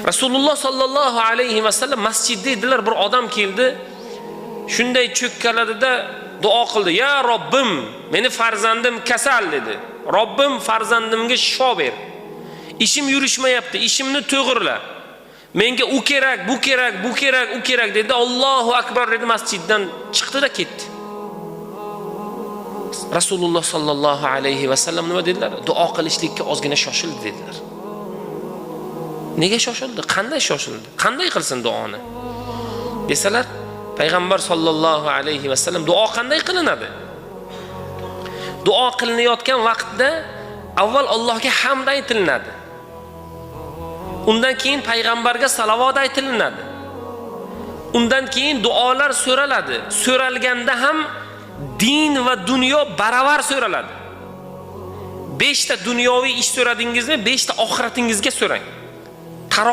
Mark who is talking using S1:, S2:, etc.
S1: Rasululloh sollallohu alayhi vasallam masjidda edilar, bir odam keldi. Shunday cho'kkaladida duo qildi. "Ya Robbim, meni farzandim kasal" dedi. "Robbim, farzandimga shifo ber. Ishim yurishmayapti, ishimni to'g'irla. Menga u kerak, bu kerak, bu kerak, u kerak" dedi. Allohu akbar dedi, masjiddan chiqdi-da ketdi. Rasululloh sollallohu alayhi vasallam nima dedilar? Duo qilishlikka ozgina shoshildi dedilar. Nega shoshildi? Qanday shoshildi? Qanday qilsin duoni? Desalar, payg'ambar sollallohu alayhi vasallam duo qanday qilinadi? Duo qilinayotgan vaqtda avval Allohga hamd aytilinadi. Undan keyin payg'ambarga salovat aytilinadi. Undan keyin duolar so'raladi. So'ralganda ham din va dunyo baravar so'raladi. 5 ta dunyoviy ish so'radingizmi, 5 ta oxiratingizga so'rang.